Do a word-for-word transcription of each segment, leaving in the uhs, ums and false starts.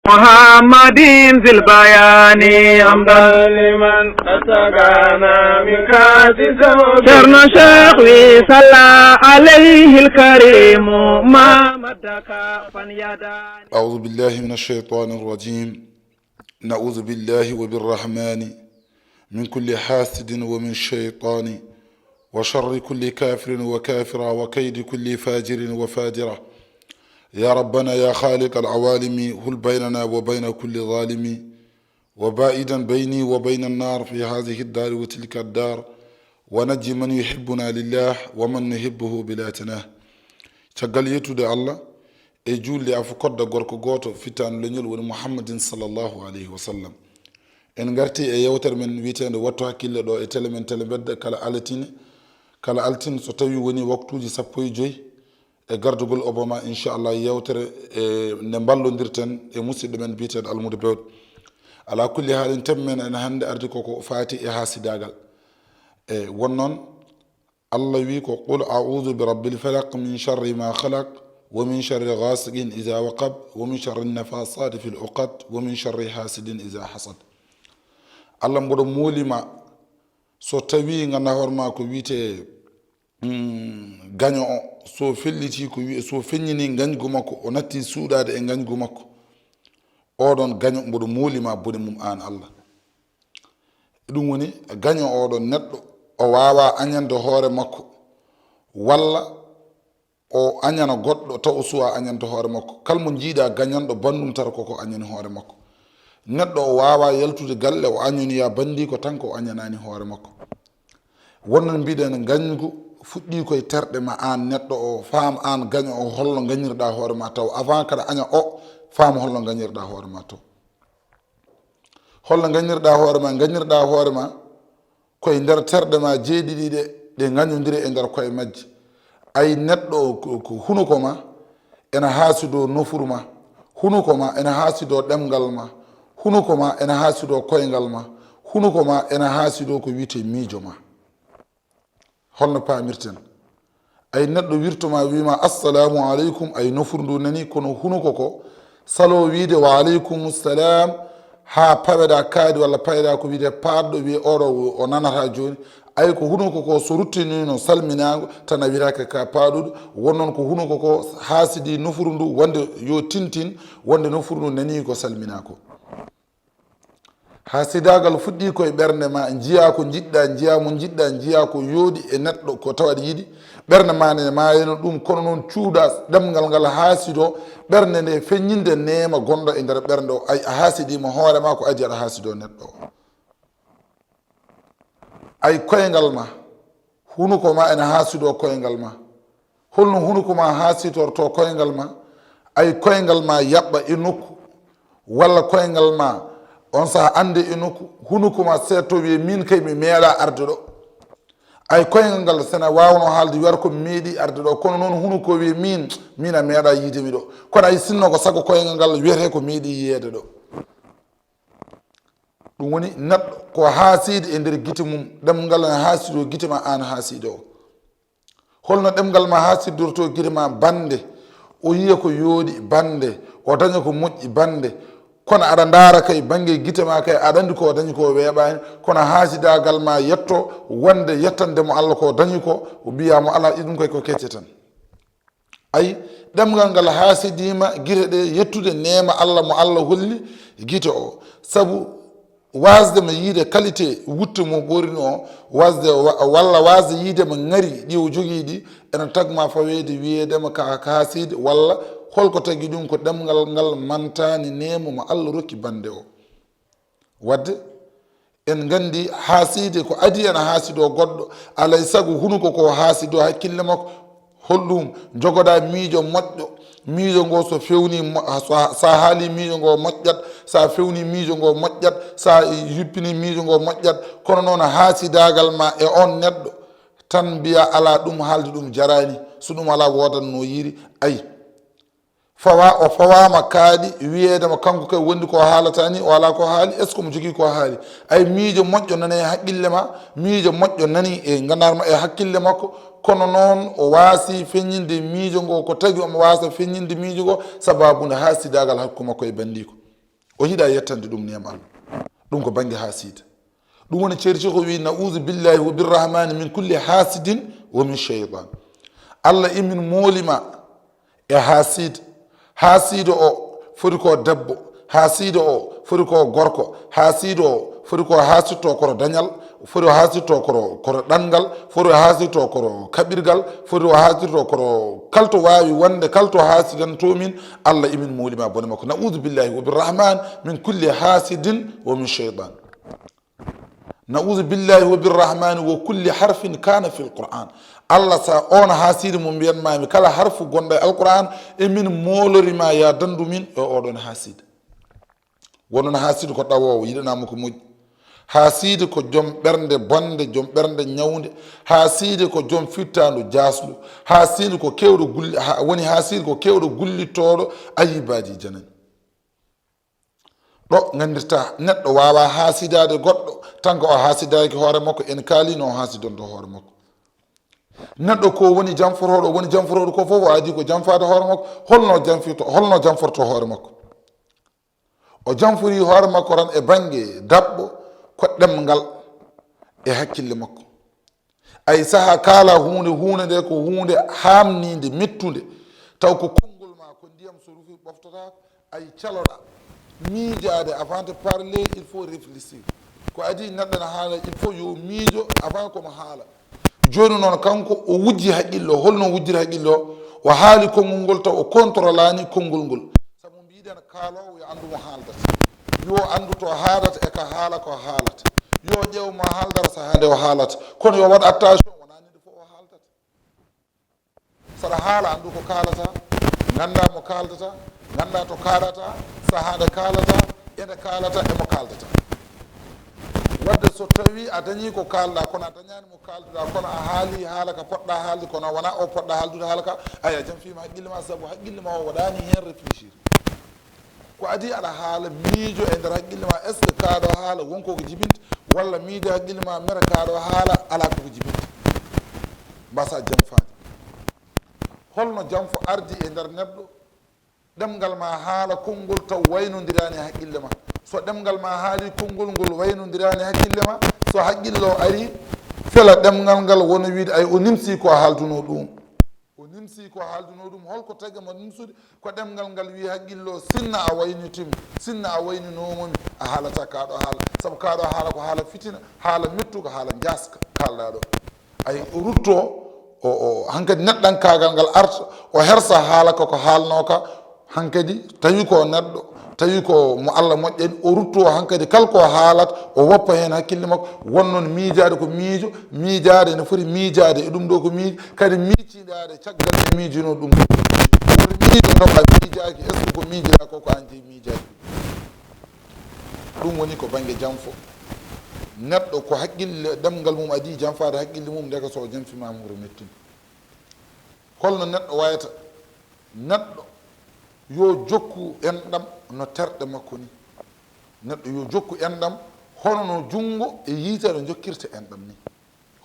محمد ذي البيان. حمدا لمن أسقانا من كأس ذوق. Ceerno Cheikh wi صلى عليه الكريم ما مد كفا يدان. أعوذ بالله من الشيطان الرجيم. نعوذ بالله وبالرحمن من كل حاسد ومن شيطان وشر كل كافر وكافرة وكيد كل فاجر وفاجرة. يا ربنا يا خالق العوالم، هل بيننا وبين كل ظالم، وباعدا بيني وبين النار في هذه الدار وتلك الدار، ونج من يحبنا لله ومن نحبه بلا تناه. Caggal yettude Allah e juulde, afo kodda gorko gooto, fittaandu leñol, woni Muhammadin sallallahu alayhi wa sallam. En ngarti e yewtere men wiyeteende Wattu Hakkille ɗo e tele men Tele Mbedda kala altine, kala altine so tawi woni waktuuji sappo e joy e gardugol Obama, inchallah, yewtere e nde mballondirten e musidɗo men biyeteeɗo Almuudo Bewɗo. Ala kulli haalin, thème men en hannde ardi koko faati e haasidaagal. E won noon, Allah wi ko, "Qul a'udhu bi rabbil falaq, min sharri ma khalaq, wa min sharri ghasiqin idha waqab, wa min sharri nafasati fil uqad, wa min sharri hasidin idha hasad." Allah, mboɗo muulima, so tawi ngannduɗaa hoore ma ko wiyetee, mm, gaño o, so felliti ko wiye, so feññini ngañgu makko, o natti suuɗaade e ngañgu makko, oɗon gaño mboɗo muulima bone mum aan Allah. Ɗum woni gaño oɗon neɗɗo, o waawa añande hoore makko, walla o añana goɗɗo taw o suwa añande hoore makko. Kala mo njiiɗa gañanɗo banndum tara koko añani hoore makko. Neɗɗo o waawa yaltude galle o añonoya banndiiko tan ko o añanani hoore makko. Wonno mbiɗen ngañgu fuɗɗi koye terɗe ma aan neɗɗo o, faam aan gaño o holno ngañirɗa hoore ma taw avant kaɗa aña o, faam holno ngañirɗa hoore ma taw. Holno ngañirɗa hoore ma? Ngañirɗa hoore ma koye nder terɗe ma jeeɗiɗi ɗe, ɗe ngañodiri e nder koye majje. Ay neɗɗo o, ko, ko hunuko ma ena haasido nofuru ma, hunuko ma ena haasido ɗemngal ma, hunuko ma ena haasido koyngal ma, hunuko ma ena haasido ko wiyetee miijo ma. Holno paamirten? Ay neɗɗo wirtoma wima, "Assalamu aleykum," ay nofuru ndu nani, kono hunuko ko salo wiide, "Wa aleykum salam," ha paweɗa kaadi walla paweɗa ko wiide paɗɗo, wiye, "Oɗo o nanata joni." Ay ko hunuko ko so ruttinino salminago tan a wiyetake ka paɗuɗo. Won noon ko hunuko ko haasidi nofuru ndu wonde yo tintin, wonde nofuru ndu nani ko salmina ko. Haasidaagal fuɗɗii koye ɓernde ma, njiyaa ko njiɗɗaa, njiyaa mo njiɗɗaa, njiyaa ko yooɗi e neɗɗo ko tawa aɗa yiɗi. Ɓernde ma nde maayano ɗum, kono noon cuuɗa ɗemngal ngal haasido ɓernde nde, feññinde neema gonɗo e nder ɓernde o. Ay, a haasidiima hoore ma ko adii aɗa haasido neɗɗo o. Ay, koyngal ma, hunuko ma ene haasido koyngal ma. Holno hunuko ma haasitorto koyngal ma? Ay, koyngal ma yaɓɓa e nokku, walla koyngal ma on saha ande e nokku, hunuko ma seetto wiye, "Min kay mi meeɗa arde ɗo." Ay, koyngal ngal sena wawno haalde wiyata ko mi meeɗi arde ɗo, kono noon hunuko wiye, "Min, min a meeɗa yiide mi ɗo." Kono ay, sinno ko sago koyngal ngal wiyete ko meeɗi yiyeede ɗo. Ɗum woni neɗɗo ko haasiidi e nder gite mum, ɗemngal ne haasido gite ma, aan haasido o. Holno ɗemngal ma haasidorto gite ma? Bannde, o yiya ko yooɗi, bannde, o daña ko moƴƴi, bannde. Kono aɗa ndaara kay bannge gite ma kay, aɗa anndi ko o dañi ko weeɓaani, kono haasidaagal ma yetto wonde yettande mo Allah ko o dañi ko, o mbiya mo, "Alaa, ɗum kay ko kecce tan." Ay, ɗemngal ngal haasidiima gite ɗe yettude neema Allah mo Allah holli gite o. Sabu waasde mo yiide qualité wutte mo ɓoorino o, waasde wa-, walla waasde yiide mo ŋari ɗi o jogii ɗi, ena tagma faweede wiyeede mo ka, ka haasiidi, walla holko tagi ɗum ko ɗemngal ngal mantaani neema mo Allah rokki bannde o. Wadde en nganndi haasiide ko adii ena haasido goɗɗo, alay sago hunuko ko haasido hakkille makko. Holɗum? Jogoɗa miijo moƴƴo, miijo ngo so fewni mo-, so a, so a haali miijo ngo moƴƴat, so a fewni miijo ngo moƴƴat, so a yuppini miijo ngo moƴƴat, kono noon haasidaagal ma e on neɗɗo tan mbiya, "Alaa, ɗum haalde ɗum jaraani, so ɗum alaa woodat no yiiri." Ay. Fawa, o fawama kaaɗi wiyeede mo kanko kay wondi ko haalata ni, o alaa ko haali, est-ce que mo jogii ko haali? Ay, miijo moƴƴo nani e haqqille ma, miijo moƴƴo nani e nganaar ma, e hakkille makko, kono noon o waasi feññinde miijo ngo, ko tagi omo waasa feññinde miijo ngo, sababu nde haasidaagal hakku makko e banndiiko. O yiɗa yettande ɗum neema Allah. Ɗum ko bannge haasiida. Ɗum woni ceerti ko wi, "Na'uuzu billahi wa birrahmani min kulli haasidin wa min shaytan." Allah, imin moolima e haasiida. Haasiido o foti ko debbo, haasiido o foti ko gorko, haasiido o foti ko haasitto koro dañal, foti o haasitto koro, koro ɗanngal, foti o haasitto koro kaɓirgal, foti o haasitto koro kalto waawi wonde, kalto haasidanto min, Allah, imin moolima bone makko. "Na'uuzu billahi wa birrahman min kulli haasidin wa min shaytan." "Na'uuzu billahi wa birrahmani wa kulli harfin kana fil Qur'an." Allah, sa on haasiidi mo mbiyanmaami kala harfu gonɗo e Alqur'an, emin moolorima ya dandu min e oɗon haasiida. Wonon haasiido ko ɗawoowo, yiɗanaama ko moƴƴi. Haasiido ko joom ɓernde bonde, joom ɓernde ñawnde. Haasiido ko joom fittaandu jaasndu. Haasiido ko keewɗo gulli-, ha-, woni haasiido ko keewɗo gullittooɗo ayibaaji janani. Ɗo nganndirta, neɗɗo waawa haasidaade goɗɗo tan ko o haasidaaki hoore makko, en kaalino o haasidonto hoore makko. Neɗɗo ko woni janforooɗo, woni janforooɗo ko fof o adii ko janfaade hoore makko, holno janfirto, holno janforto hoore makko? O janfori hoore makko tan e bannge daɓɓo ko ɗemngal e hakkille makko. Ay saha kaala huunde, huunde nde ko huunde haamniinde, mettunde, taw ko konngol ma ko ndiyam so rufi ɓoftotaako, ay caloɗa, miijaade, avant de parler, il faut réfléchir. Ko adii neɗɗo na haala, il faut yo miijo avant komo haala. Jooni noon kanko o wujji haqqille o, holno wujjiri haqqille o? O haali konngol ngol taw o contrôlaani konngol ngol. Sabu mbiɗen kaaloowo yo anndu mo haaldata. Yo anndu to haadata e ka haala ko haalata. Yo ƴeew mo haaldata sahaa nde o haalata. Kono yo waɗ attention, wonaa neɗɗo fof o haaldata. Saɗa haala, anndu ko kaalata, ngannda mo kaaldata, ngannda to kaalata, sahaa nde kaalata, e nde kaalata, e mo kaaldata. Wadde so tawi a dañi ko kaalɗa, kono a dañani mo kaalduɗa, kono a haali haala ka poɗɗa haalde, kono wona o poɗɗa haaldude haala ka, aya, jam fiima haqqille ma, sabu haqqille ma o waɗani heen réfléchir. Ko adii aɗa haala miijo e nder haqqille ma, est-ce que kaaɗo haala won ko ko jibinta, walla miijo haqqille ma mera kaaɗo haala ala ko ko jibinta? Mbasa janfaade. Holno janfo ardi e nder neɗɗo? Ɗemngal ma haala konngol taw waynondiraani e haqqille ma. So ɗemngal ma haali konngol ngol waynondiraani e haqqille ma, so haqqille o ari, fela ɗemngal ngal wona wiide ay o nimsi ko a haalduno ɗum. O nimsi ko haalduno ɗum. Holko tagi mo nimsude? Ko ɗemngal ngal wi haqqille o, sinno a waynitima, sinno a wayninooma mi, a haalata kaaɗo haala. Sabu kaaɗo haala ko haala fitina, haala mettuka, haala njaaska kaalɗa ɗo. Ay, o rutto, o, o, hankadi neɗɗankaagal ngal arta, o hersa haala ko, ko haalnooka, hankadi tawi ko neɗɗo, tawi ko mo Allah moƴƴani, o rutto hankadi kala ko haalata, o woppa heen hakkille makko, won noon miijaade ko miijo, miijaade ene foti miijaade e ɗum ɗo ko miijo, kadi miijidaade caggal nde miijino ɗum. Woto miijo tawa miijaaki, est-ce que ko miijiɗa ko, ko an jeyi miijaaki ɗum? Ɗum woni ko bannge janfo. Neɗɗo ko haqqille, ɗemngal mum adii janfaade haqqille mum, ndeke so o janfimaama hoto mettino. Holno neɗɗo wayata? Neɗɗo yo jokku enɗam no terɗe makko ni. Neɗɗo yo jokku enɗam hono no junngo e yitere jokkirta enɗam ni.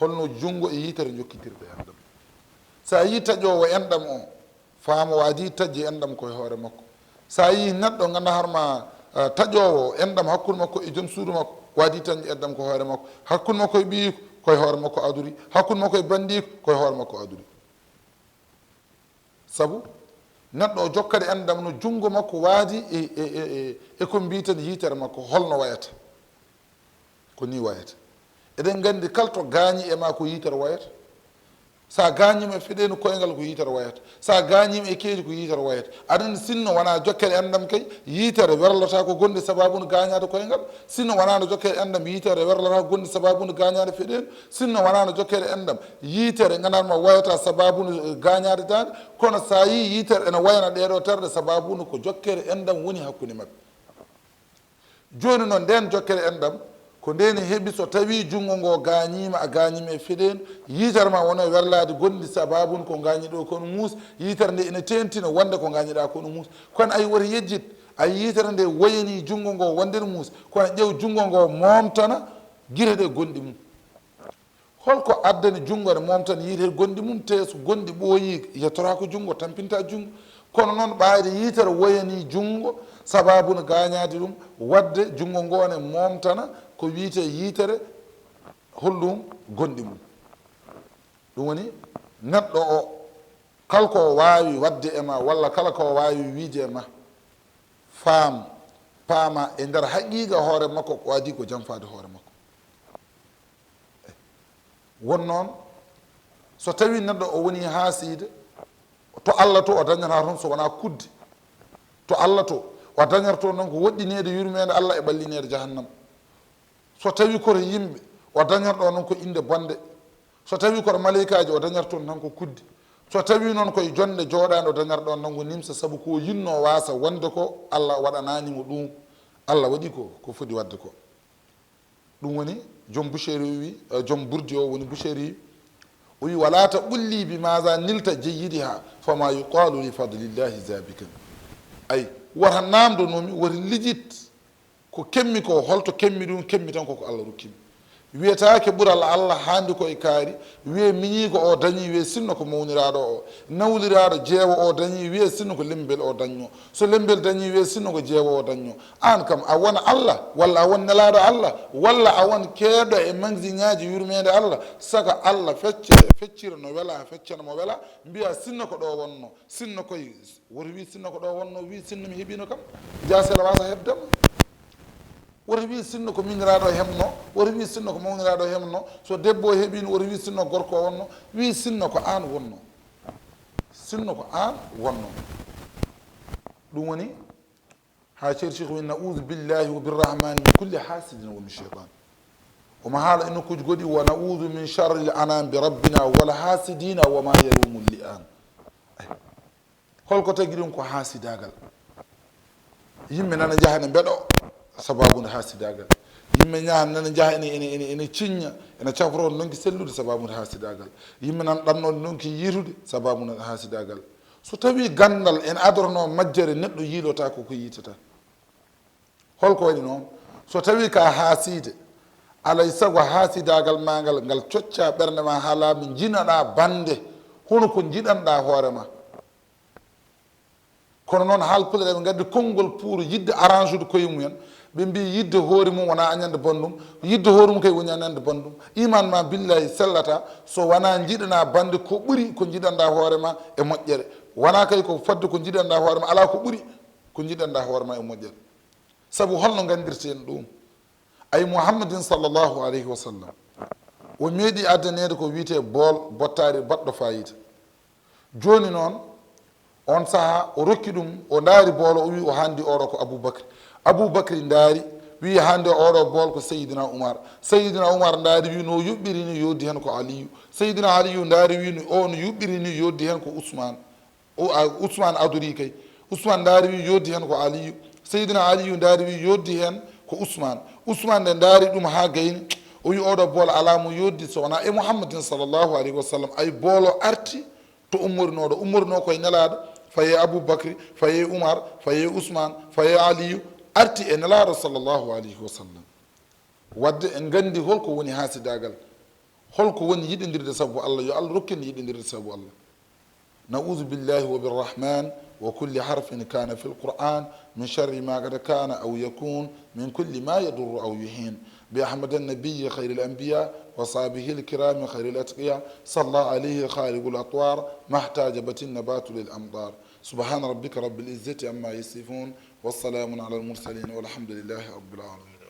Holno junngo e yitere jokkitirta enɗam? So a yii taƴoowo enɗam o, faama o adii taƴde enɗam ko e hoore makko. So a yii neɗɗo ngannda harma, eh, taƴoowo enɗam hakkunde makko e joom suudu makko, o adii taƴde enɗam ko hoore makko. Hakkunde makko e ɓiyiiko, ko e hoore makko adori. Hakkunde makko e banndiiko, ko e hoore makko adori. Sabu neɗɗo o jokkata enɗam no junngo makko waadi e, e, e, e, e ko mbiyeten yitere makko, holno wayata? Ko ni wayata. Eɗen nganndi kala to gaañi e ma ko yitere wayata. Sa gaañima e feɗeenu koyngal ko yitere wayata. Sa gaañima e keedi ko yitere wayata. Aɗa anndi sinno wona jokkere enɗam kay, yitere werlata ko gonɗi sababu no gaañaade koyngal. Sinno wona no jokkere enɗam, yitere werlata ko gonɗi sababu no gaañaade feɗeenu. Sinno wona no jokkere enɗam, yitere nganarma wayata sababu no gaañaade daande. Kono sa yii yitere ene wayana ɗeɗo terɗe sababu no ko jokkere enɗam woni hakkunde maɓɓe. Jooni noon, ndeen jokkere enɗam, ko ndeen heɓi so tawii junngo ngoo gaañiima, a gaañiima e feɗeenu, yitere ma wona werlaade gonɗi sababu ko ngaañi ɗo kono muus, yitere nde ene teeŋtina wonde ko ngaañiɗaa kono muus. Kono ay woto yejjit, a yitere nde woyanii junngo ngoo wonde no muus, kono ƴeew junngo ngoo moomtana gite ɗe gonɗi mum. Holko addani junngo ne moomtan yiite gonɗi mum, te so gonɗi ɓooyii, yettoraa ko junngo, tampinta junngo. Kono noon ɓaayde yitere woyanii junngo, sababu no gaañaade ɗum, waɗde junngo ngoo ne moomtana ko wiyetee yitere, holɗum gonɗi mum. Ɗum woni neɗɗo o, kala ko o waawi waɗde e ma, walla kala ko o waawi wiyde e ma, faam, paama e nder haqiiqa hoore makko, ko adii ko janfaade hoore makko. Won noon, so tawii neɗɗo o wonii haasiide, to Allah to o dañata toon so wonaa kudde. To Allah to o dañata toon noon ko woɗɗineede yurmeende Allah e ɓallineede jahannama. So tawii koto yimɓe, o dañata ɗo noon ko innde bonde. So tawii koto maleykaaji, o dañata toon tan ko kudde. So tawii noon koye jonnde jooɗaande, o dañata ɗoon tan ko nimsa, sabu ko yinnoo waasa wonde ko Allah waɗanaani mo ɗum. Allah waɗi ko, ko foti waɗde ko. Ɗum woni joom Bushayri o wi, eh, joom burdi o woni Bushayri, o wi: "Wala taqul li bi maza nilta jayyidiha, fama yuqalu li fadlillahi zabikan." Ay, wota namdo nomi, wota lijit ko kemmi ko, holto kemmi ɗum, kemmi tan koko Allah rokkimi. Wiyetaake ɓural Allah haandi ko e kaari, wiye miñi ko o dañi, wiye sinno ko mawniraaɗo o, nawliraaɗo jeewo o dañi, wiye sinno ko lembel o dañno. So lembel dañi, wiye sinno ko jeewo o dañno. Aan kam, a wona Allah, walla a won nelaaɗo Allah, walla a won keeɗo e magasiŋaaji yurmeende Allah, saka Allah fecce, feccira no wela, feccana mo wela, mbiya sinno ko ɗo wonno, sinno koye, woto wi sinno ko ɗo wonno, wi sinno mi heɓino kam, jaasel waasa heɓde mo. Woto wi sinno ko miñiraaɗo hemno, woto wi sinno ko mawniraaɗo hemno, so debbo o heɓino, woto wi sinno gorko o wonno, wi sinno ko aan wonno. Sinno ko aan wonno. Ɗum woni, haa Ceerno Cheikh wi: "Na'uudu billahi wa birrahmani min kulli hasidin wa min shaytan." Omo haala e nokkuuji goɗɗi: "Wa na'uudu min sharril anam bi rabbina wal hasidina wa ma yarumu li'an." Ay. Holko tagi ɗum? Ko haasidaagal. Yimɓe nana njaha ene mbeɗo sababu nde haasidaagal. Yimɓe njaha nana njaha ene, ene, ene, ene ciñña, ene cafro nonki sellude sababu nde haasidaagal. Yimɓe nana ɗanno nonki yiitude sababu nde haasidaagal. So tawii ganndal ene adornoo majjere, neɗɗo yiilota ko ko yiitata. Holko waɗi noon? So tawii ka haasiide, alay sago haasidaagal ma ngal, ngal cocca ɓernde ma haa laaɓi, njiɗaɗa bannde, hono ko njiɗanɗa hoore ma. Kono noon, haalpulaar eɓe ngaddi konngol pour yidde arrange ude koye mumen. Ɓe mbi yidde hoore mum wona añande banndum, yidde hoore mum kay woni añande banndum. Iman ma billahi sellata so wona njiɗana bannde ko ɓuri ko njiɗanɗa hoore ma e moƴƴere. Wona kay ko fodde ko njiɗanɗa hoore ma, alaa ko ɓuri ko njiɗanɗa hoore ma e moƴƴere. Sabu holno nganndirten ɗum? Ay Muhammadin sallallahu alayhi wa sallam, o meeɗi addaneede ko wiyetee bool, bottaari baɗɗo fayida. Jooni noon, on sahaa o rokki ɗum, o ndaari boolo, o wi o handi oɗo ko Abu Bakri. Abu Bakri ndaari, wi hande oɗo bool ko Seydina Umar. Seydina Umar ndaari, wi no yuɓɓiri ni, yoddi hen ko Aliyu. Seydina Aliyu ndaari, wi no, o no yuɓɓiri ni, yoddi hen ko Usman. O, a, Usman adori kay. Usman ndaari, wi yoddi hen ko Aliyu. Seydina Aliyu ndaari, wi yoddi hen ko Usman. Usman nde ndaari ɗum haa gayni, o wi oɗo bool alaa mo yoddi so wonaa e Muhammadin sallallahu alayhi wa sallam. Ay boolo arti to ummorinooɗo, ummorinoo koye Nelaaɗo, faye Abu Bakri, faye Umar, faye Usman, faye Aliyu, arti e Nelaaɗo sallallahu alayhi wa sallam. Wadde en nganndi holko woni haasidaagal, holko woni yiɗondirde sabu Allah, yo Allah rokku en yiɗondirde sabu Allah. نعوذ بالله وبالرحمن وكل حرف كان في القرآن من شر ما قد كان أو يكون من كل ما يضر أو يهين بأحمد النبي خير الأنبياء وصحبه الكرام خير الأتقياء صلى عليه خالق الأطوار ما احتاج بت النبات للأمطار. سبحان ربك رب العزة عما يصفون وسلام على المرسلين والحمد لله رب العالمين.